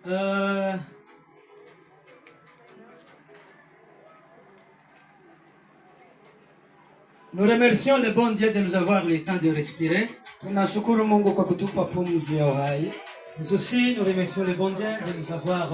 Nous remercions le bon Dieu de nous avoir le temps de respirer. Tunashukuru Mungu kwa kutupa pumzi ya uhai. Mais aussi, nous remercions le bon Dieu de nous avoir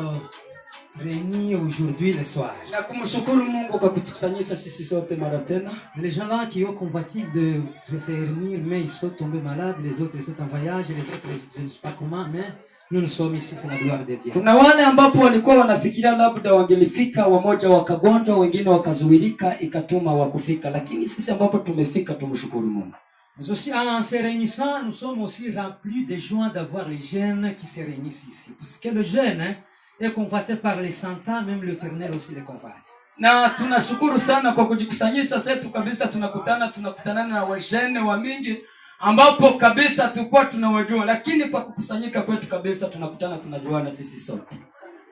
réunis aujourd'hui le soir. Na kumshukuru Mungu kwa kutukusanyisha sisi sote mara tena. Et les gens là qui ont convoité de se réunir, mais ils sont tombés malades, les autres ils sont en voyage, les autres je ne sais pas comment, mais nous, nous sommes ici, c'est la gloire de Dieu. Kuna wale ambapo walikuwa wanafikiria labda wangelifika, wamoja wakagonjwa, wengine wakazuilika, ikatuma wakufika, lakini sisi ambapo tumefika tumshukuru Mungu. Mais aussi, en se réunissant, nous sommes aussi remplis de joie d'avoir les jeunes qui se réunissent ici. Parce que le jeune, hein, est convoité par les Satan, même l'Éternel aussi les convoite. Na tunashukuru sana kwa kujikusanyisha zetu kabisa, tunakutana tunakutanana na wajene wa mingi ambapo kabisa tulikuwa tunawajua, lakini kwa kukusanyika kwetu kabisa tunakutana tunajuana sisi sote.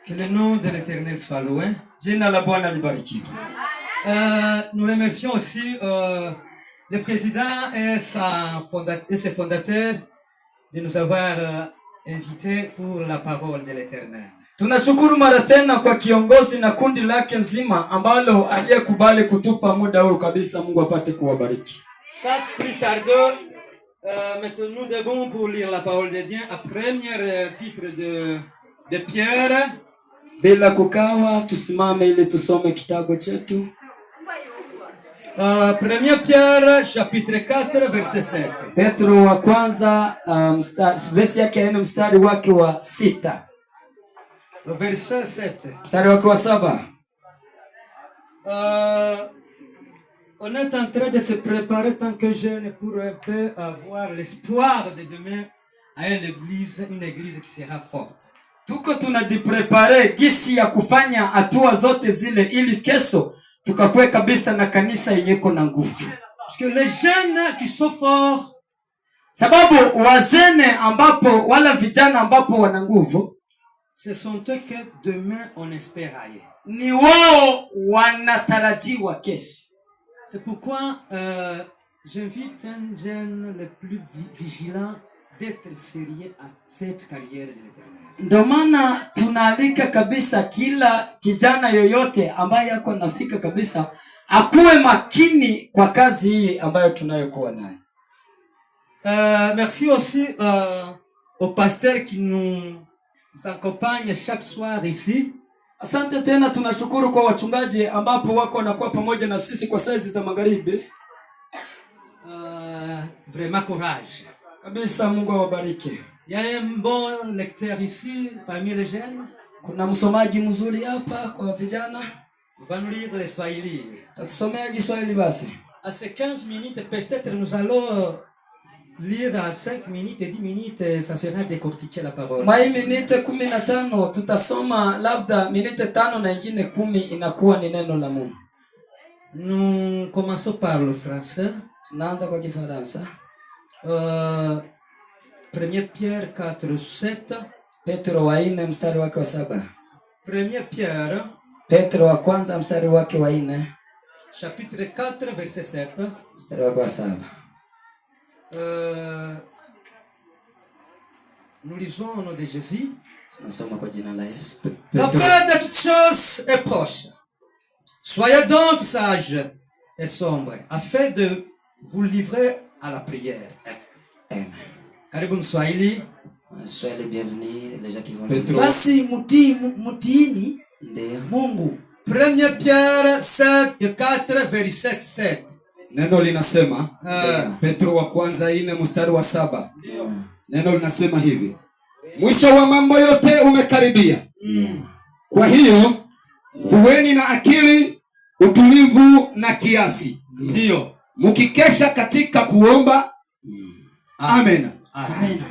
Que le nom de l'Éternel soit loué. Jina la Bwana libarikiwe. Nous remercions aussi le président et ses fondateurs de nous avoir invités pour la parole de l'Éternel. Tunashukuru mara tena kwa kiongozi na kundi lake nzima ambalo aliyekubali kutupa muda huu kabisa. Mungu apate kuwabariki. Sans plus tarder, mettons-nous debout pour lire la parole de Dieu. À premier titre de Pierre, Bila kukawa, tusimame ili tusome kitabu chetu. 1 Pierre, chapitre 4, verset 7. Petro wa kwanza vesi yake ya nne mstari wake wa sita. Verset 7. Mstari wake wa saba. On est en train de se préparer tant que jeune pour un peu avoir l'espoir de demain à une église qui sera forte. Tuko tunajiprépare gisi ya kufanya hatua zote zile ili kesho tukakuwe kabisa na kanisa yenye iko na nguvu. Parce que les jeunes qui sont forts, Sababu wajene ambapo wala vijana ambapo wana nguvu, ce sont eux que demain on espère aller. Ni wao wanatarajiwa kesho. C'est pourquoi j'invite un jeune le plus vigilant d'être sérieux à cette carrière de l'Éternel. Ndio maana tunaalika kabisa kila kijana yoyote ambaye yako nafika kabisa akuwe makini kwa kazi hii ambayo tunayokuwa nayo. Merci aussi au pasteur qui nous accompagne chaque soir ici. Asante tena, tunashukuru kwa wachungaji ambapo wako wanakuwa pamoja na sisi kwa saizi za magharibi. Vraiment courage. Kabisa, Mungu awabariki. Il y a un bon lecteur ici parmi les jeunes. Kuna msomaji mzuri hapa kwa vijana. Il va nous lire le Swahili. Tatusomea Kiswahili basi. À ces 15 minutes, peut-être nous allons lire à 5 minutes et 10 minutes, et ça sera décortiquer la parole. Mwa hii minute 15 tutasoma labda minute 5 na ingine 10 inakuwa ni neno la Mungu. Nous commençons par le français. Tunaanza kwa Kifaransa. 1 Pierre 4, 7. Petro wa nne mstari wake wa saba. 1 Pierre, Petro wa kwanza mstari wake wa nne chapitre 4, verset 7. Mstari wake wa saba. Nous lisons au nom de Jésus. Tunasoma kwa jina la Yesu. La fin de toutes choses est proche. Soyez donc sages et sobres, afin de vous livrer à la prière. Amen. Karibu Mswahili. Soyez les bienvenus, les gens qui vont Petro. Basi mutii, mutiini Ndio. Mungu. 1 Pierre 7, 4, verset 7. Neno linasema, Ah. Petro wa kwanza 4 mstari wa saba. Neno linasema hivi: mwisho wa mambo yote umekaribia. Kwa hiyo kuweni na akili, utulivu na kiasi, mkikesha katika kuomba. Amen. Amen.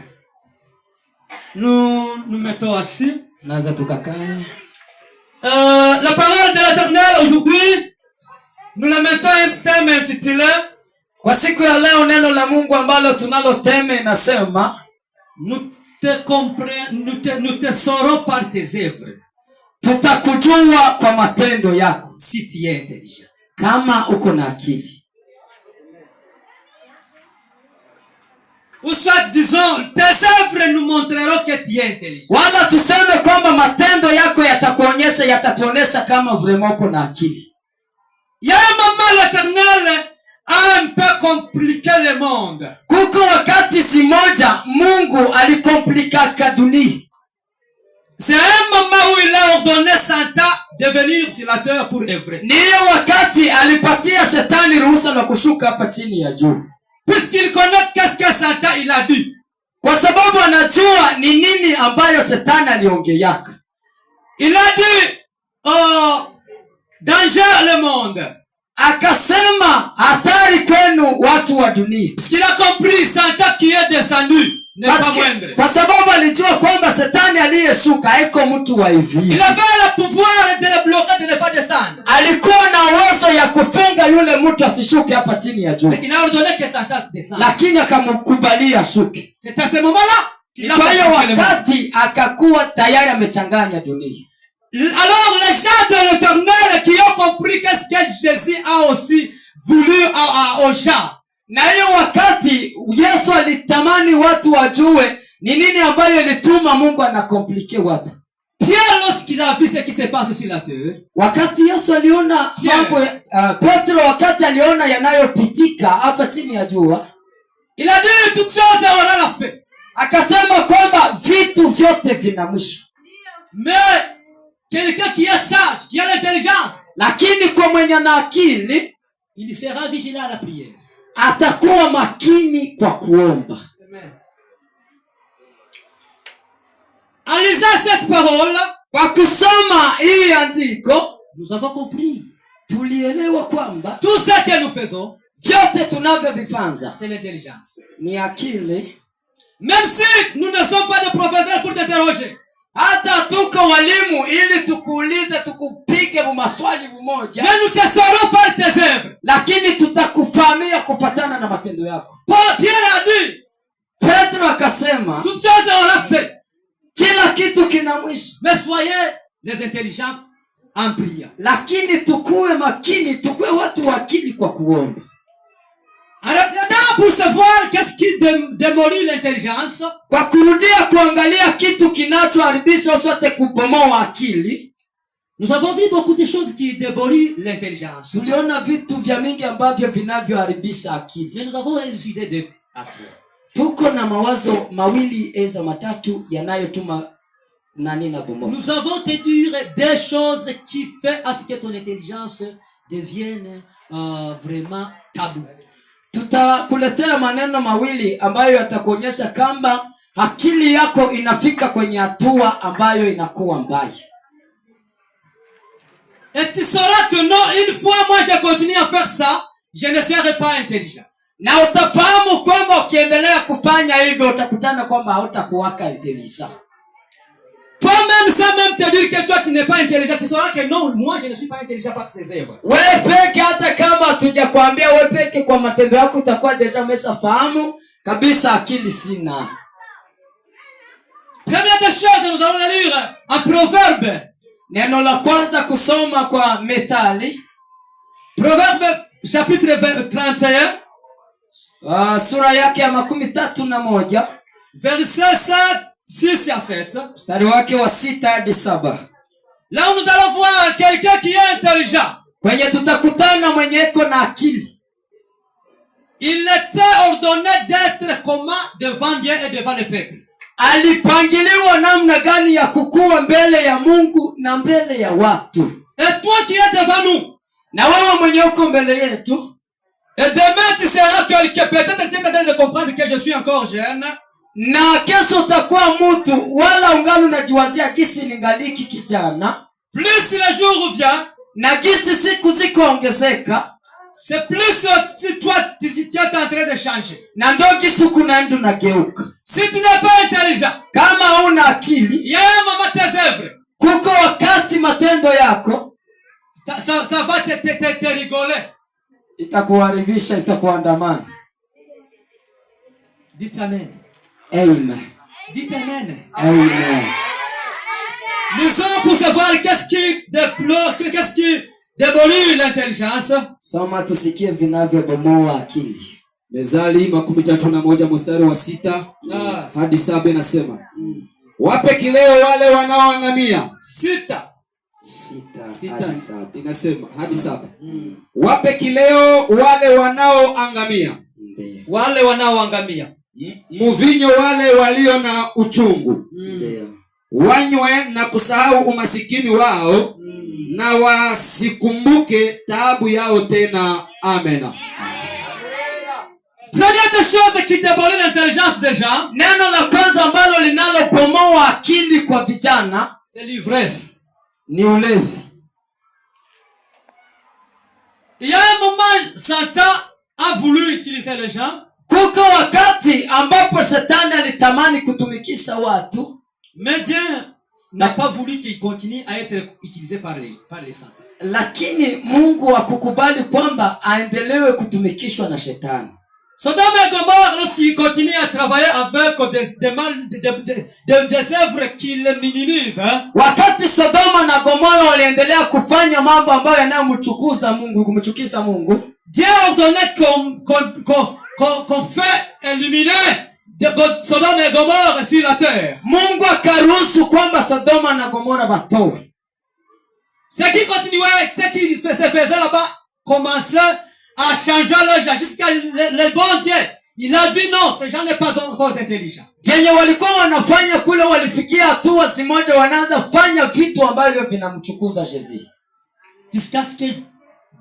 Nous nous mettons assis. Tunaweza tukakae. La parole de l'Éternel aujourd'hui, nous la mettons un thème intitulé Kwa siku ya leo neno la Mungu ambalo tunalo thème inasema Nous te saurons par tes œuvres tutakujua kwa matendo yako si tu es intelligent. Kama uko na akili. Ou soit, disons, tes œuvres nous montreront que tu es intelligent. Wala tuseme kwamba matendo yako yatakuonyesha, yatatuonyesha kama vraiment uko na akili. Il y a un moment, l'Éternel a un peu compliqué le monde. Kuko wakati simoja Mungu alikomplikaka dunia. C'est un moment où il a ordonné Satan de venir sur la terre pour œuvrer. Niyo wakati alipatia shetani ruhusa na kushuka hapa chini ya juu, Puisqu'il connaît qu'est-ce que Satan il a dit. Kwa sababu anajua ni nini ambayo shetani aliongeaka. Il a dit, oh, danger le monde. Akasema hatari kwenu watu wa dunia. Parce qu'il a compris, Satan qui est descendu n'est pas Parce que- moindre. Kwa sababu alijua kwamba shetani aliyeshuka haiko mtu wa hivi. Il avait le pouvoir de le bloquer, de ne pas descendre. Alikuwa na uwezo ya kufunga yule mtu asishuke hapa chini ya juu, Mais il a ordonné que Satan descende. Lakini akamkubalia ashuke. C'est à ce moment-là qu'il a Kwa hiyo compliqué le monde. wakati akakuwa tayari amechanganya dunia. Alors les gens de l'Éternel qui ont compris qu'est-ce que Jésus a aussi voulu aux gens. Na hiyo wakati Yesu alitamani watu wajue ni nini ambayo ilituma Mungu anakomplike watu. Pierre, lorsqu'il a vu ce qui se passe sur la terre, Wakati Yesu aliona Pierre. mambo, Petro wakati aliona yanayopitika hapa chini ya jua, il a dit: toute chose aura la fin. Akasema kwamba vitu vyote vina mwisho. Mais quelqu'un qui est sage, qui a l'intelligence, Lakini kwa mwenye na akili, il sera vigilant à la prière. Atakuwa makini kwa kuomba. Amen. En lisant cette parole, Kwa kusoma hii andiko, nous avons compris. Tulielewa kwamba Tout ce que nous faisons, vyote tunavyovifanza c'est l'intelligence. Ni akili. Même si nous ne sommes pas des professeurs pour t'interroger, Hata tuko walimu ili tukuulize tukupige maswali mmoja, mais nous te saurons par tes œuvres. Lakini tutakufahamia kufatana na matendo yako. Paul Pierre a dit, Petro akasema toute chose aura fin. Kila kitu kina mwisho, Mais soyez les intelligents en priant. Lakini tukuwe makini, tukuwe watu wa akili kwa kuomba. En regardant pour savoir qu'est-ce qui démolit l'intelligence, Kwa kurudia kuangalia kitu kinachoharibisha sote kubomoa akili, nous avons vu beaucoup de choses qui démolissent l'intelligence. Tuliona vitu vya mingi ambavyo vinavyoharibisha akili. Mais nous avons élucidé deux à trois. Tuko na mawazo mawili eza matatu yanayotuma nani na bomoa. Nous avons te dire des choses qui font à ce que ton intelligence devienne vraiment tabou. Tutakuletea maneno mawili ambayo yatakuonyesha kwamba akili yako inafika kwenye hatua ambayo inakuwa mbaya. Et tu sauras que non, une fois moi je continue à faire ça, je ne serai pas intelligent. Na utafahamu kwamba ukiendelea kufanya hivyo utakutana kwamba hautakuwaka intelligent. Toi-même, sans même te dire que toi tu n'es pas intelligent, tu sauras que non, moi je ne suis pas intelligent par ses œuvres. Wewe peke, hata kama hatujakwambia, wewe peke kwa matendo yako utakuwa déjà umeshafahamu kabisa akili sina. Première des choses, nous allons la lire en Proverbe. Neno la kwanza kusoma kwa Methali, Proverbe chapitre 20 31, sura yake ya 31, verset 7, 6 à 7. Mstari wake wa 6 hadi 7. Là où nous allons voir quelqu'un qui est intelligent. Kwenye tutakutana mwenye eko na akili. Il était ordonné d'être comment devant Dieu et devant le peuple. Alipangiliwa namna gani ya kukua mbele ya Mungu na mbele ya watu. Et toi qui es devant nous, Na wewe mwenye uko mbele yetu, et demain tu seras quelqu'un, peut-être tu es en train de comprendre que je suis encore jeune. Na kesho utakuwa mtu wala ungali unajiwazia gisi ningaliki kijana, Plus le jour vient, na gisi siku zikoongezeka, c'est plus si toi tu es en train de changer. Na ndo gisi kunaenda unageuka. Si tu n'es pas intelligent, Kama una akili, il y a un moment tes œuvres, kuko wakati matendo yako ça va te rigoler. Itakuharibisha, itakuandamana. Dites amen. Amen. Dites amen. Amen. Lisons pour savoir qu'est-ce qui déplore, qu'est-ce qui démolit l'intelligence. Soma tusikie vinavyobomoa akili. Mezali 31 mstari wa 6 hadi 7 inasema, wape kileo wale wanaoangamia. 6. 6 6 hadi 7. Inasema hadi 7. Wape kileo wale wanaoangamia. Ndiyo. Wale wanaoangamia. Muvinyo wale walio na uchungu. Ndiyo. Wanywe na kusahau umasikini wao, na wasikumbuke taabu yao tena. Amena. Première des choses qui démolit l'intelligence des gens, Neno la kwanza ambalo linalobomoa akili kwa vijana c'est l'ivresse. Ni ulevi. Il y a un moment, Satan a voulu utiliser les gens, Kuko wakati ambapo shetani alitamani kutumikisha watu, mais Dieu n'a pas voulu qu'il continue à être utilisé par les saints. Lakini Mungu hakukubali kwamba aendelewe kutumikishwa na shetani. Sodome et Gomorre, lorsqu'ils continuent à travailler avec des, mal, des œuvres qui les minimisent, hein, Wakati Sodoma na Gomora waliendelea kufanya mambo ambayo yanayomchukuza Mungu, kumchukiza Mungu, Dieu a ordonné qu'on fait éliminer de Sodome et Gomorre sur la terre. Mungu akaruhusu kwamba Sodoma na Gomora watowe. Ce qui continuait, ce qui se faisait là-bas, commençait à changer leur gens jusqu'à le bon Dieu. Il a vu non, ce gens n'est pas encore intelligent. Vyenye walikuwa wanafanya kule, walifikia hatua zimoja wanaanza fanya vitu ambavyo vinamchukuza Yesu, Jusqu'à ce que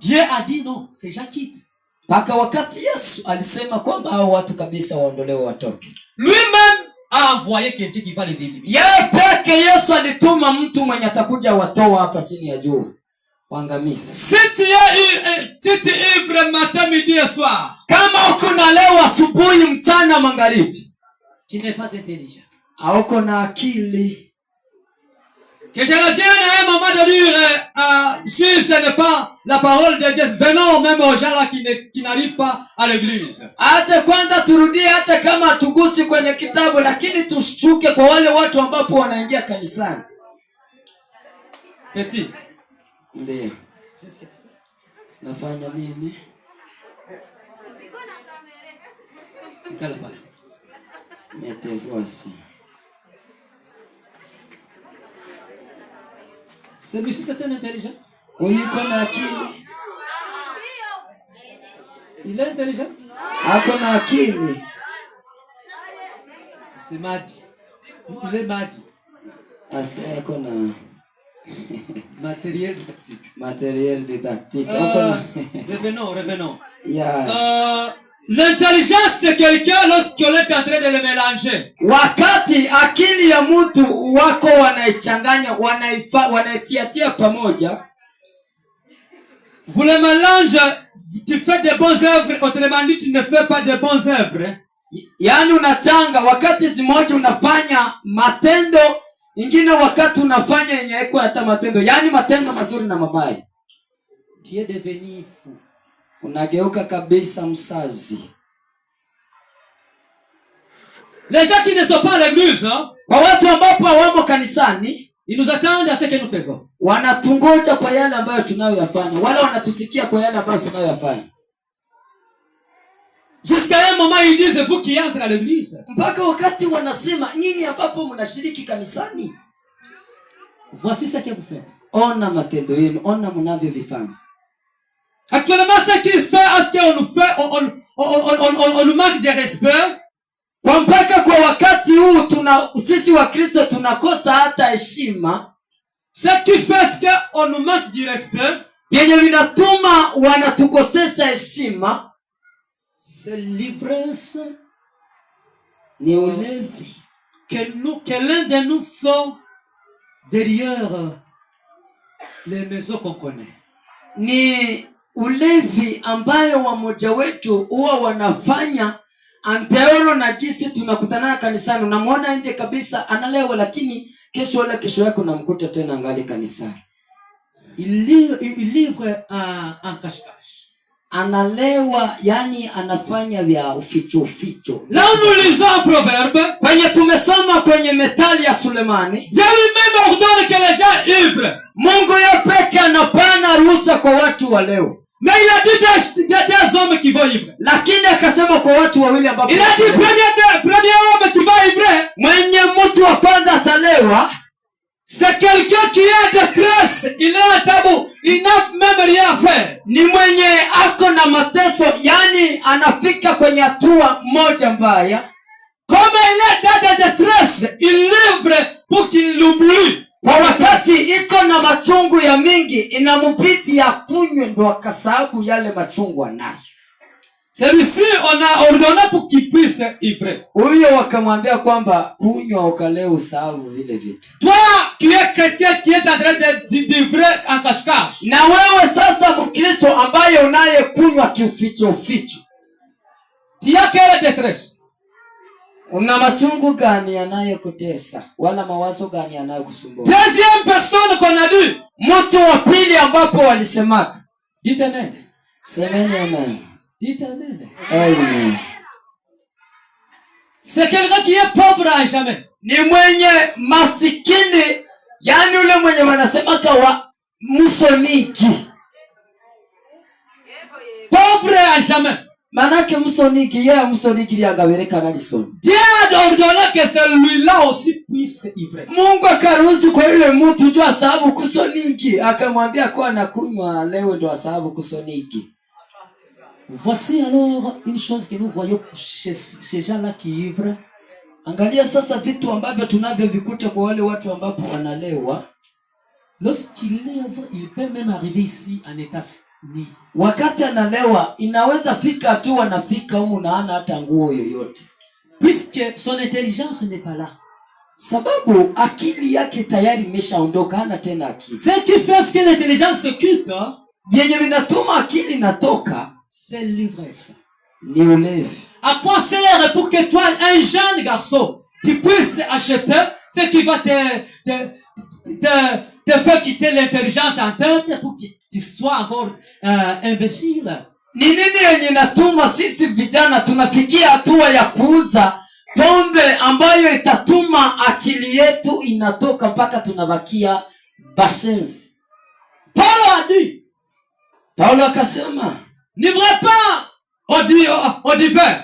Dieu a dit non, ces gens quittent. Mpaka wakati Yesu alisema kwamba hao watu kabisa waondolewe, watoke. Lui-même a envoyé quelqu'un qui va les éliminer. Yeye peke Yesu alituma mtu mwenye atakuja watoa hapa chini ya juu, waangamize. Si tu es ivre matin, midi et soir, Kama uko na leo asubuhi, mchana, magharibi, tu n'es pas intelligent. Hauko na akili. Que je revienne à un moment de dire, si ce n'est pas la parole de Dieu, venons même aux gens là qui n'arrivent pas à l'église. Hata kwanza turudie, hata kama hatugusi kwenye kitabu, lakini tushuke kwa wale watu ambapo wanaingia kanisani. Petit. Ndiyo. Qu'est-ce que tu fais? Nafanya nini? Ikala pale. Mettez-vous assis. Celui-ci, c'est un intelligent. Huyu iko na akili? Il est intelligent. Ako na akili? C'est Madi. Il est Madi. Ase ako na Matériel didactique. Matériel didactique. Ako na Revenons, revenons. Yeah. L'intelligence de quelqu'un lorsqu'on est en train de le mélanger. Wakati akili ya mtu wako wanaichanganya, wanaifa, wanaitiatia pamoja. Vous le mélangez, tu fais de bonnes œuvres, autrement dit, tu ne fais pas de bonnes œuvres. Yaani unachanga wakati zimoja unafanya matendo ingine, wakati unafanya yenye haiko hata matendo, yaani matendo mazuri na mabaya. Tu es devenu fou. Unageuka kabisa msazi. Les gens qui ne sont pas à l'église, hein, Kwa watu ambapo hawamo kanisani, ils nous attendent à ce que nous faisons. Wanatungoja kwa yale ambayo tunayoyafanya, wala wanatusikia kwa yale ambayo tunayoyafanya. Jusqu'à un moment, ils disent, vous qui entrez à l'église, Mpaka wakati wanasema, nyinyi ambapo mnashiriki kanisani, voici ce que vous faites. Ona matendo yenu, ona mnavyovifanya. Actuellement, ce qui se fait, à ce qu'on nous fait, on nous manque de respect. Kwa mpaka kwa wakati huu tuna sisi Wakristo tunakosa hata heshima. Ce qui fait ce qu'on nous manque du respect, vyenye vinatuma wanatukosesha heshima c'est l'ivresse Ni ulevi que l'un de nous fait derrière les maisons qu'on connaît. Ni ulevi ambayo wamoja wetu huwa wanafanya anteolo na gisi tunakutana kanisani, unamwona nje kabisa analewa, lakini kesho wala kesho yake unamkuta tena angali kanisani. Il livre en cache-cache. Analewa, yani anafanya vya uficho uficho. Là où nous lisons un proverbe, Kwenye tumesoma kwenye methali ya Sulemani, Dieu lui-même ordonne que les gens ivrent. Mungu yeye peke anapana ruhusa kwa watu wa leo. Mais il a dit deux hommes qui vont ivrer. Lakini akasema kwa watu wawili ambapo Il a dit premier homme qui va ivrer, mwenye mtu wa kwanza atalewa c'est quelqu'un qui est en détresse. Il est en tabou. Il n'a même rien à faire. Ni mwenye ako na mateso, yani anafika kwenye hatua moja mbaya. Comme il est dans des détresses, il ivre pour qu'il l'oublie. Kwa wakati iko na machungu ya mingi, inamubidi akunywe ndo akasahabu yale machungu anayo. Celui-ci, on a ordonné pour qu'il puisse ivrer. Huyo wakamwambia kwamba kunywa ukaleo usahau vile vitu. Toi qui es chrétien, qui es en train d'ivrer en cache-cache. Na wewe sasa Mkristo ambaye unayekunywa kiuficho uficho, Tu as quelle détresse? Una machungu gani yanayokutesa wala mawazo gani yanayokusumbua? Deuxième personne qu'on a dit. Mtu wa pili ambapo walisemaka, Dites amen. Semeni amen. Dites amen. Amen. C'est quelqu'un qui est pauvre à jamais. Ni mwenye masikini, yani ule mwenye wanasemaka wa musoniki. Pauvre à jamais. Manake musoniki yeye musoniki lyagaberekana lisoni. Dieu a ordonné que celui-là aussi puisse ivrer. Mungu akaruhusu kwa yule mtu juu asahabu kusoniki, akamwambia kuwa nakunywa leo ndo asahabu kusoniki. Voici alors une chose que nous voyons chez ces gens-là qui ivrent. Angalia sasa vitu ambavyo tunavyovikuta kwa wale watu ambapo wanalewa. Lorsqu'il ivre, il peut même arriver ici en état nu. Wakati analewa inaweza fika tu anafika humu na hana hata nguo yoyote, Puisque son intelligence n'est pas là. Sababu akili yake tayari imeshaondoka, hana tena akili. Ce qui fait ce que l'intelligence se quitte, hein, Vyenye vinatuma akili inatoka C'est l'ivresse. Ni ulevi. À quoi sert pour que toi, un jeune garçon, tu puisses acheter ce qui va te faire quitter l'intelligence en tête pour que tu sois encore imbécile? Ni nini yenye inatuma sisi vijana tunafikia hatua ya kuuza pombe ambayo itatuma akili yetu inatoka mpaka tunabakia bashenzi? Paul a dit, Paulo akasema, n'ivrez pas au divin,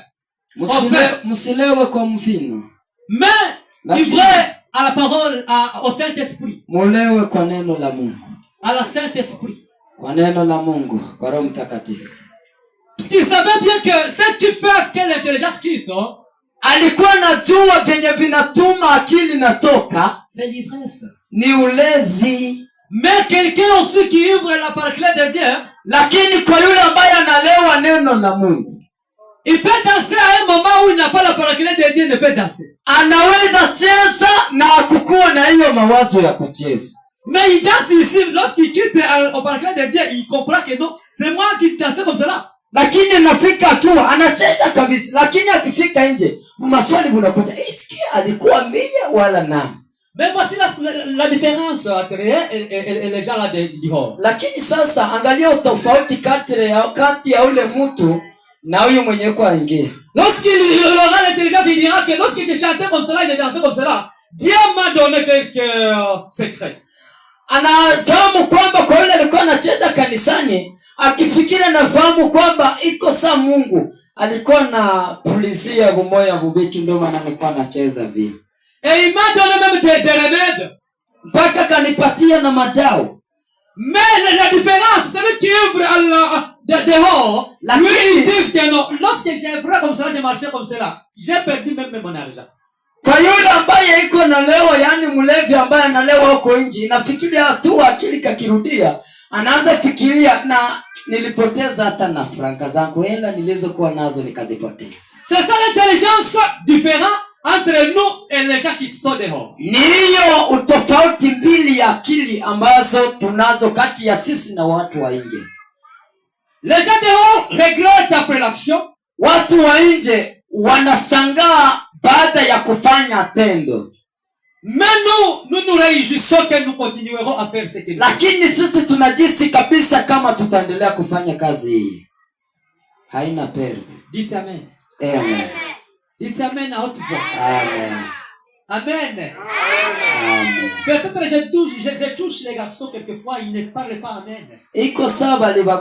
msilewe kwa mvino, mais ivrez à la parole, au Saint-Esprit, mulewe kwa neno la Mungu, à la Saint-Esprit. Kwa neno la Mungu, kwa Roho Mtakatifu. Parce qu'il savait bien que ce qui fait ce que l'intelligence quitte, hein, Alikuwa najua vyenye vinatuma akili inatoka C'est l'ivresse. Ni ulevi. Mais quelqu'un aussi qui ivre la paraclet de Dieu, Lakini kwa yule ambaye analewa neno la Mungu, il peut danser à un moment où il n'a pas la paraclet de Dieu, il ne peut danser. Anaweza cheza na kukuwa na hiyo mawazo ya kucheza. Mais il danse ici, lorsqu'il quitte au paraclet de Dieu, il comprend que non, c'est moi qui dansais comme cela. Lakini nafika hatua anacheza kabisa, lakini akifika nje maswali munakuta isikia alikuwa mia wala nani. Mais voici la différence entre eux et les gens là dehors. Lakini sasa angalia utofauti kati ya ule mtu na huyu mwenye yuko aingia. Lorsqu'il il aura l'intelligence, il dira que lorsque j'ai chanté comme cela, j'ai dansé comme cela, Dieu m'a donné quelques secrets. Anafahamu kwamba kwa yule alikuwa anacheza kanisani akifikiri anafahamu kwamba iko saa Mungu alikuwa na pulizia bumoya bubitu ndio maana alikuwa anacheza vile. Et il m'a donné même des remèdes. Mpaka kanipatia na madawa. Mais la différence, celui qui ivre dehors, lui, il dit que non. Lorsque j'ai œuvré comme ça, j'ai marché comme cela, j'ai perdu même mon argent. Kwa yule ambaye iko na lewa, yaani mlevi ambaye analewa huko nje, inafikiria hatua akili kakirudia, anaanza fikiria na nilipoteza hata na franka zangu, hela nilizokuwa nazo nikazipoteza. C'est ça l'intelligence différente entre nous et les gens qui sont dehors. Ni hiyo utofauti mbili ya akili ambazo tunazo kati ya sisi na watu wa nje. Les gens dehors regrettent après l'action. Watu wa nje wanashangaa baada ya kufanya tendo, Mais nous, nous nous réjouissons que nous continuerons à faire ce que nous faisons. Lakini sisi tunajisi kabisa kama tutaendelea kufanya kazi hii, haina perte. Dites Amen. Amen. Dites Amen à haute voix. Amen. Amen. Amen. Peut-être je touche les garçons quelquefois, ils ne parlent pas Amen. Iko saba.